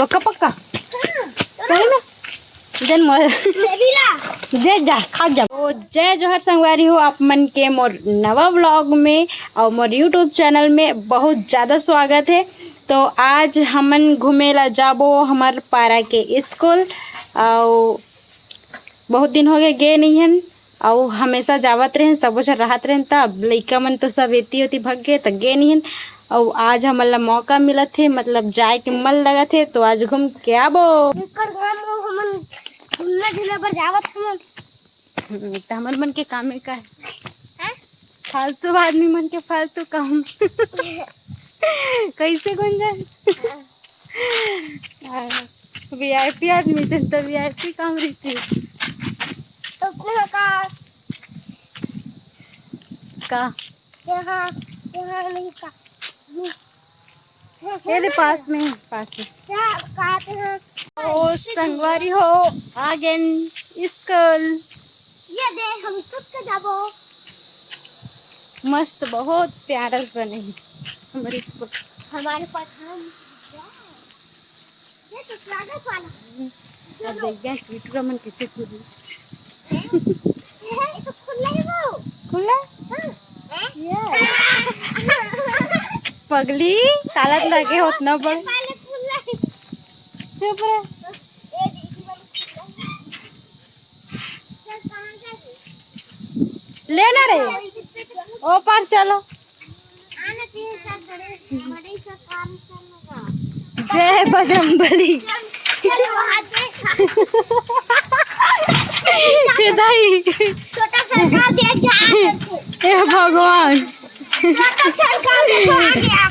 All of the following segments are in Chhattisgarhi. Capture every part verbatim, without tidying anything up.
पक्का पक्का। सही में? जन मोर। जय जा, खा जा। तो जय जोहार संगवारी हो, आप मन के मोर नवा व्लॉग में और मोर यूट्यूब चैनल में बहुत ज़्यादा स्वागत है। तो आज हमन घूमे ला जाबो हमर पारा के स्कूल, और बहुत दिन हो गए गे नहीं हन, और हमेशा जावत रहेन, सबो झन रहत रहेन, तब लइका मन तो सब एती ओती भग गए, त गे नहीं हन। और आज हमन ला मौका मिलत हे, मतलब जाए के मन लगत हे, तो आज घूम के आबो। एकर गांव में हमन घूमना झूला बर जावत हमन। हम्म, त हमन मन के काम में का है? हैं? फालतू आदमी मन के फालतू काम। कैसे गुंजन? हाँ। वीआईपी आदमी से तो वीआईपी काम रहती। तो अपने का का? यहाँ, यहाँ नहीं का। ये दे, पास में है, पास में। क्या कहते हैं? ओ संगवारी हो, आ गेन स्कूल। ये दे, हम स्कूल के जाबो। मस्त, बहुत प्यारा बने है हमारे स्कूल। हमारे पास हम, ये तो स्वागत वाला। अब देख जाए, टूटूरा मन कैसे कूदी। ये तो खुला है वो। खुला? हाँ। ये। पगली, ताला लगे होत ना बड़। पहले खुला है। चुप रह। ये दीदी वाला खुला है। चल, कहाँ जाएगी? ले ना रे। ओ पार चलो। आना चाहिए सर, बड़े, बड़े से काम करने का। जय बजरंगबली। चलो, वहाँ देखा। हे दाई। छोटा सरकार दिया जा। हे भगवान। छोटा सरकार दिया आ गया।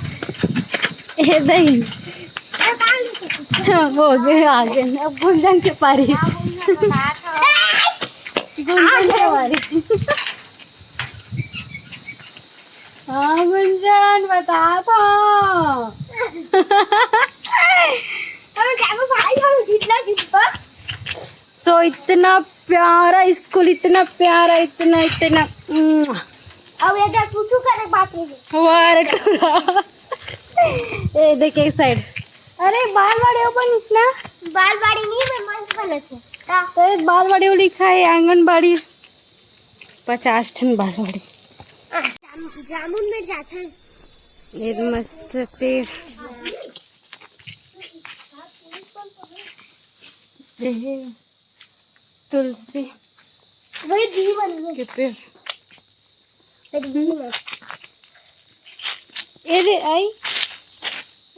हे दाई। सरकार नहीं। हो गए, आ गए। अब गुंजन के पारी। गुंजन के पारी। हाँ गुंजन, बता तो। हम जाबो भाई, हम जितना जितना। तो इतना प्यारा स्कूल, इतना प्यारा, इतना, इतना, उम्म। अब ये जा, तू, तू करे बात नहीं। वाह रे टूरा। ए देख एक साइड। अरे बाल वाड़ी ओपन इतना। बाल वाड़ी नहीं, मैं मंच बनत है। का? तो एक बाल वाड़ी लिखा है, आंगनबाड़ी। पचास ठन बाल वाड़ी। जाम-, जामुन में जाता है। ये मस्त पेड़। ये तुलसी। वही दी बन गई। के पेड़। तेरी दी में। ए रे आई।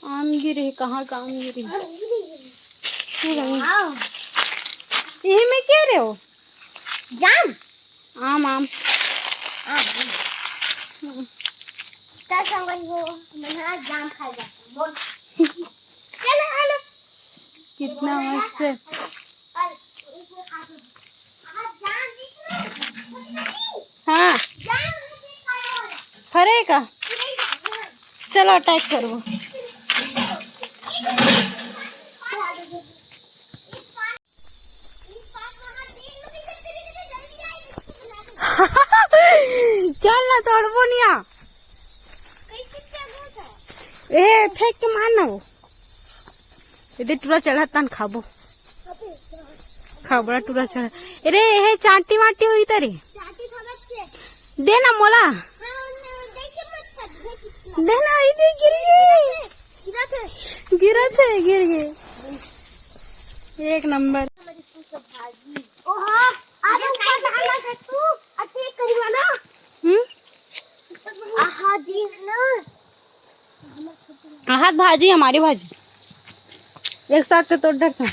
आम गिरे, कहाँ का आम गिरे? ये रही। वाओ। यही में क्या रे हो? जाम। आम, आम। आम। हम्म। चल संगवारी हो, मैं आज जाम खा जाता हूँ। बोल। चल, आ लो। कितना मस्त है। हाँ। फरे का? चलो, अटैक करो। चल ना, तोड़बो निया। ए, फेंक के मार ना वो। यदि टूरा चढ़ा तन खाबो। खा बड़ा टूरा चढ़ा। अरे, हे चांटी वांटी हुई तरी। दे ना मोला। दे ना, ये दे, गिर गई। गिरा थे, गिर गई। एक नंबर। ओहो, आज ऊपर से आला से तू अटैक करूँगा ना। हम्म? आहा जी ना। हाथ भाजी, हमारी भाजी। एक साथ तो तोड़ डरता।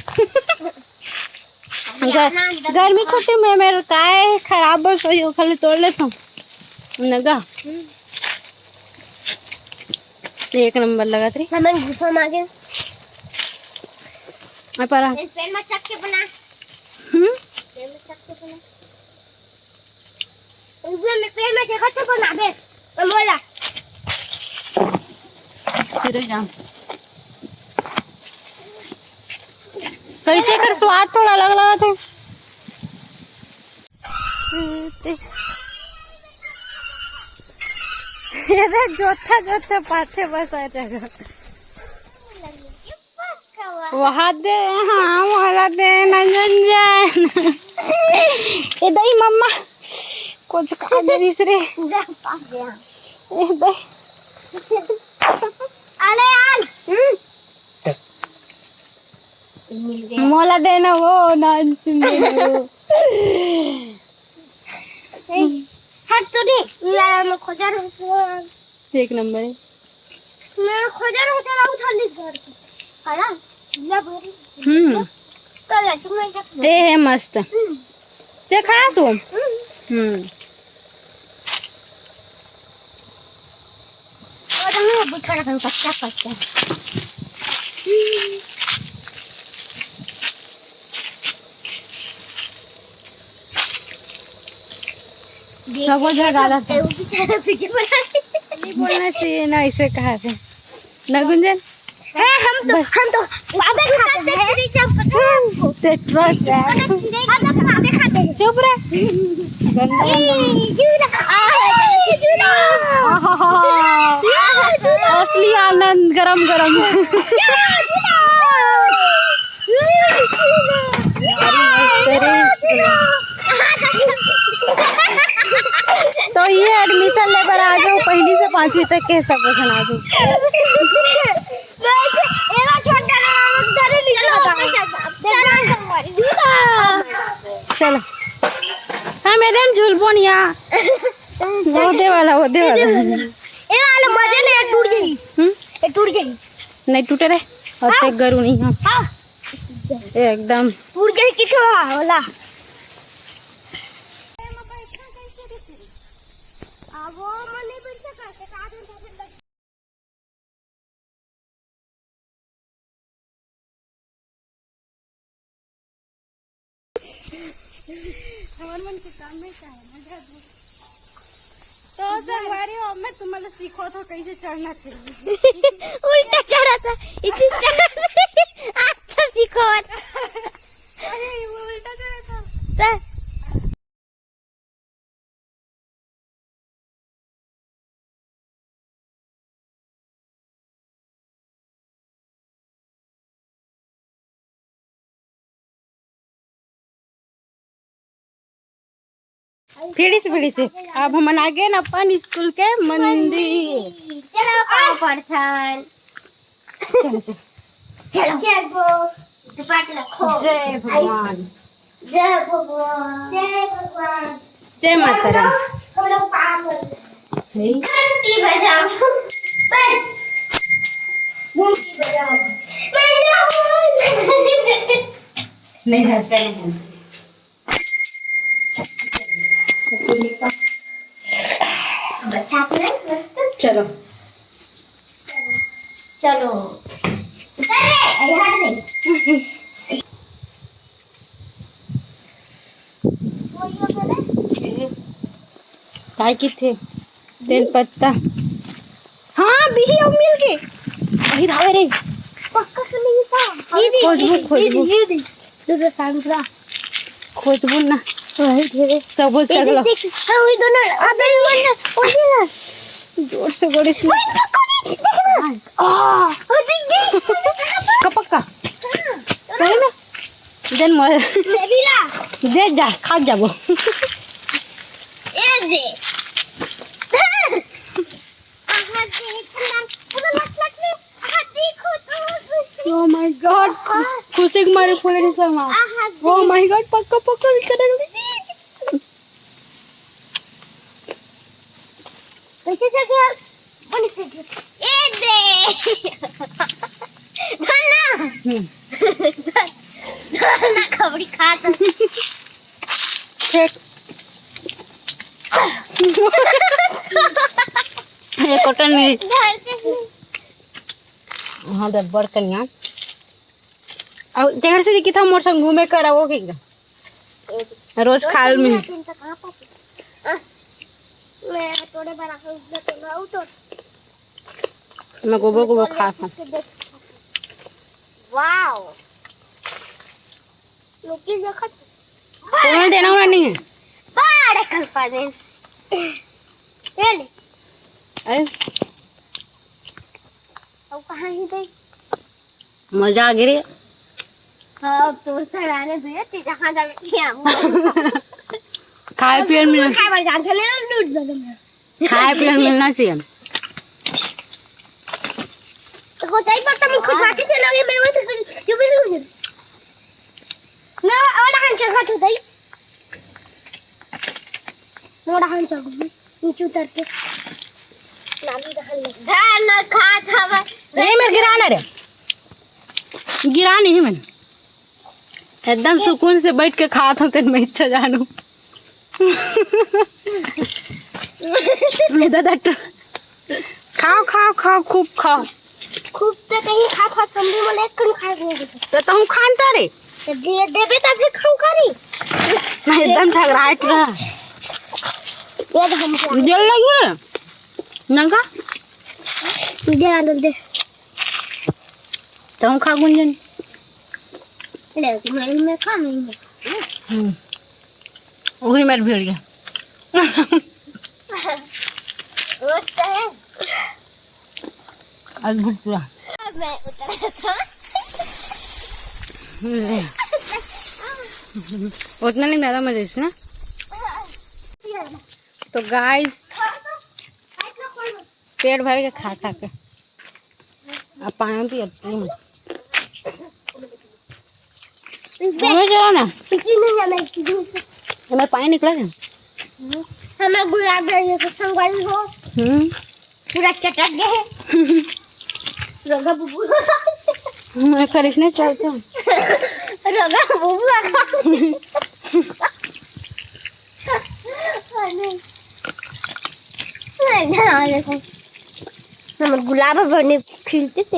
गर-, गर्मी छुट्टी में मेरे काय खराब बस वही खाली तोड़ लेता हूँ। नगा। एक नंबर लगा थे। हमन गुफा मागे। आ परा। इस पेड़ में चक के बना। हम्म? पेड़ में चक के बना। इस पेड़ में, पेड़ में जगह तो बना दे। तो बोला। फिर जा। कैसे कर स्वाद थोड़ा अलग लगा थे। ये देख, जोता जोता पाथे बस आ जाएगा। वहा दे, हाँ, वहा दे, नंजन जान। ए दई मम्मा, कुछ का देरिस रे। ए दई। अरे यार। हम्म। मोला देना वो, ना देना वो। हट तो दे, यार, मैं खोजा रहूं। एक नंबर है। मैं खोजा रहूं, तेरा उठा ली घर। है ना? ले बोल। हम्म। चल, तू मैं क्या ते है मस्त। हम्म। ते खास हो। हम्म। हम्म। और मैं अभी खड़ा करूं, कच्चा, कच्चा। हम्म। सबको जगह डाला था। वो बेचारा वीडियो बना रहे। नहीं बोलना चाहिए ना, इसे कहा से ना गुंजन। हाँ, हम तो, बस। हम तो बाबे खाते हैं। तेरा ट्रस्ट है। हम तो बाबे खाते हैं। चुप रह। गंदा, गंदा। ए, जूड़ा। आ, जूड़ा। आहाहा। असली आनंद, गरम गरम। तो ये एडमिशन ले बर आ जाओ, पहली से पांचवी तक के सब झन आ जाओ। चलो। हाँ, मैं देन झूलबो निया। वो दे वाला, वो दे वाला। ए वाला मजे नहीं, टूट जाई। हम्म? ए टूट जाई। नहीं टूटे रे। और हाँ। ते गरु नहीं हो। हाँ। एकदम। टूट जाई किथो वाला। हमर मन के काम में का है, मजा आ गया। तो संगवारी हो, मैं तुम्हारा सीखो तो कैसे चढ़ना चाहिए। उल्टा चढ़ा था, इसी चढ़ा। अच्छा सीखो। अरे, वो उल्टा चढ़ा था। फिर से, फिर से। अब हमन आ गेन अपन स्कूल के मंदिर। चलो, पाँव परथन। चलो, चलो। चलो। चलो। जय भगवान। जय भगवान। जय भगवान। जय माता रानी। हम लोग पाँव परथन। घंटी बजाओ। बज। घंटी बजाओ। बजाओ। नहीं हंसे, नहीं हंसे। बच्चा अपने मस्त। चलो। चलो। अरे, अरे, हट गई। काय किथे? तेल पत्ता। हाँ, बिही अउ मिल के। अही धावे रे। पक्का से नहीं था। ये दे, खुशबू, ये दे, खुशबू। ये दे। दूसरा सांगरा। खुशबू ना। वही घेरे। सब बोल ये सकलो। देख, देख, हाँ, वही दोनों। अबे, वो ना, वो भी ना। जोर से गोड़े से। वही तो कोई देख ना। हाँ। आ, वो देख, देख। कपक का। हाँ। है ना? देन मर। मेरी ला। दे जा, खा जाबो। ये दे। आहा, देख ना। पूरा लटलट में। आहा, देखो तो। Oh my God। आहा। खुशी के मारे फूले नहीं समा। आहा, Oh my God, पक्का, पक्का, इनका देख। कैसे चल गया? कौन से? ए दे। धन्ना। हम्म। धन्ना खबड़ी खा तो। छेक। ये कॉटन में। धरती से। हाँ, दे बड़ कनिया। अब तेहर से किथा मोर संग घूमे कर आवो के। रोज खाल में। मैं तोड़े बड़ा हूँ, मैं तो ना उतर। मैं गोबो गोबो खा खा। Wow। लोकी देखत। तुम्हें देना होना नहीं है। बड़े कल पाने। ये ले। अरे। अब कहाँ ही दे? मजा आ गया रे। हाँ, तो सर आने दे, ते जहाँ जावे, के हम। खाए पिए मिल- खाए बर जान चले, लूट दे। खाए पिए मिलना चाहिए। तो होता ही पता, मैं खुद बातें चलोगे, मैं वो तो फिर, क्यों भी नहीं। मैं और हम जगह तो गई। मोड़ा हम चल गई, नीचे उतर के। नाली रहल नहीं। धान न खात हवे। नहीं, मैं गिराना रे। गिरा नहीं मैंने। एकदम सुकून से बैठ के खात हूँ, तेन मैं इच्छा जानू। दादा, खाओ, खाओ, खाओ, खूब खाओ। खूब तो कहीं खा, खा, हम भी बोले, एक कन खा के दे। तो तुम खान तारे? तो दे, देबे तब फिर खाऊं का नहीं? नहीं, एकदम झगड़ाहट रहा। ये तो हम क्या? जल लगी है? नंगा? दे, आनंद दे। तुम खा गुंजन। ले, मैं, मैं खा नहीं हूँ। हम्म। वही मेरे भिड़ गया। वो तो है। अद्भुत पूरा। मैं उतरा था। ले। उतना नहीं, ज्यादा मजे से ना। तो गाइस, पेट भर के खा खा के अब पानी पियत हूँ। हमें चलो ना। पिकी नहीं जाना इसकी दूर से। हमें पानी निकला है। हमें गुलाब जामुन के संग वाली हो। हम्म। पूरा चटक गए। रंगा बुबू। मैं करिश्मा चलते हैं। रंगा बुबू। नहीं, नहीं, नहीं, देखो। हम गुलाब बने खिलते थे।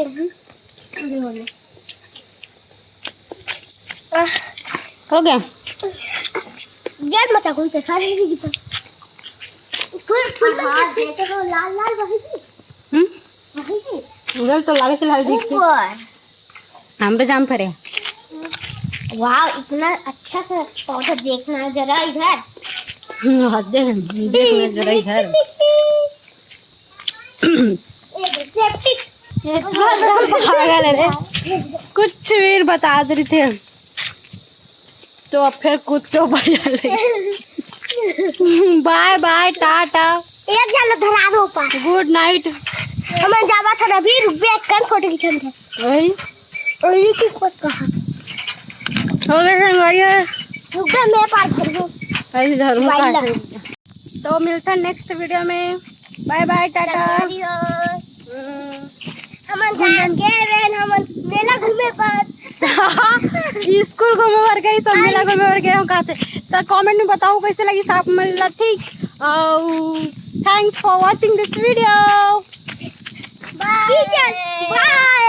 हो गया। गैस मचा कौन से खा रही थी तो। फूल, फूल हाँ, देखे तो लाल लाल वही थी। हम्म? वही थी। उधर तो लाल से लाल दिखती। ऊपर। हम पे जाम फरे। वाह, इतना अच्छा सा पौधा देखना है जरा इधर। हम्म, हद है, देखना जरा इधर। ये देख, सेप्टिक। ये तो पागल है रे। कुछ भी बता दे रही थे। तो अब फिर कुछ तो बढ़िया लगे। बाय बाय, टाटा। एक जन धरा दो ऊपर। गुड नाइट। हमें जावा था अभी, रुपये एक कन फोटो खींचन थे। वही। और ये की कोट कहा। हो गए संगवारी। रुक गए, मैं पार कर दूँ। ऐसे धर्म का वाइल्ड लाइफ। तो मिलता है नेक्स्ट वीडियो में। बाय बाय, टाटा। संगवारी हो। हम्म। हमन गुंजन। जाके रेल, हमन मेला घूमे बर। स्कूल घूमे बर गई, सब मेला घूमे बर गए हो, कहाँ से? तो कमेंट में बताओ कैसे लगी साफ मेला, ठीक? और thanks for watching this video। बाय। ठीक है, बाय।